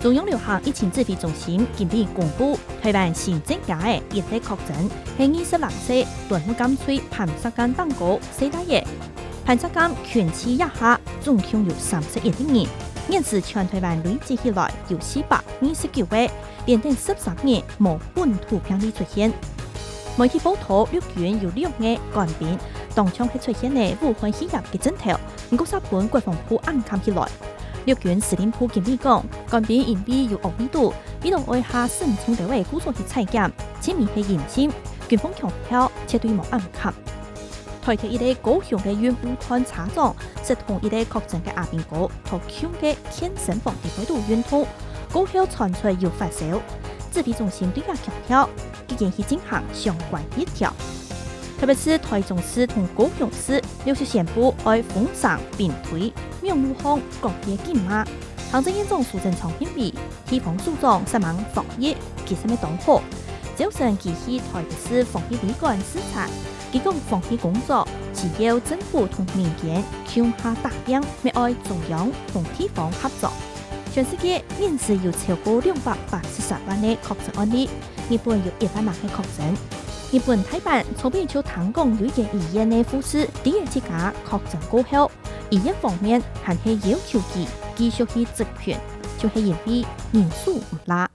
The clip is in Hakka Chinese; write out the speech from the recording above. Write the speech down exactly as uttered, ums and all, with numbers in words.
中央流行疫情指揮中心今晡公布，臺灣新增加个一例確診，係二十六歲，屯門柑區磐石間頂高細倈仔。磐石間群聚這下總共有三十一人，現時全臺灣累積起來有四百二十九位，連等十三日無本土病例出現。媒體報導，陸軍有六月官兵當像係出現了武漢肺炎个症頭，毋過煞分國防部暗崁起來。 陸軍司令部今晡講，官兵因為有屙鼻肚，為著愛下省中兜仔故所去採檢，證明係陰性，軍方強調絕對無暗崁。臺鐵一個高雄个運務段車長，識同一個確診个阿兵哥在共個健身房个背肚運動，過後傳出有發燒。指揮中心對這強調，已經去進行相關協調。特別係臺中市同高雄市 陸續宣布愛封城、並對網路項各界禁罵。行政院長蘇貞昌認為，地方首長煞猛防疫，其實乜當好。朝晨佢去臺北市防疫旅館視察，佢講防疫工作需要政府同民間共下打拚，乜愛中央同地方合作。全世界現時有超過兩百八十三萬个確診案例，日本有一萬人个確診。日本大阪昨晡就聽講有一間醫院个護士知仔自家確診過後， 醫院方面還係要求佢繼續去執勤，就係因為人手毋罅。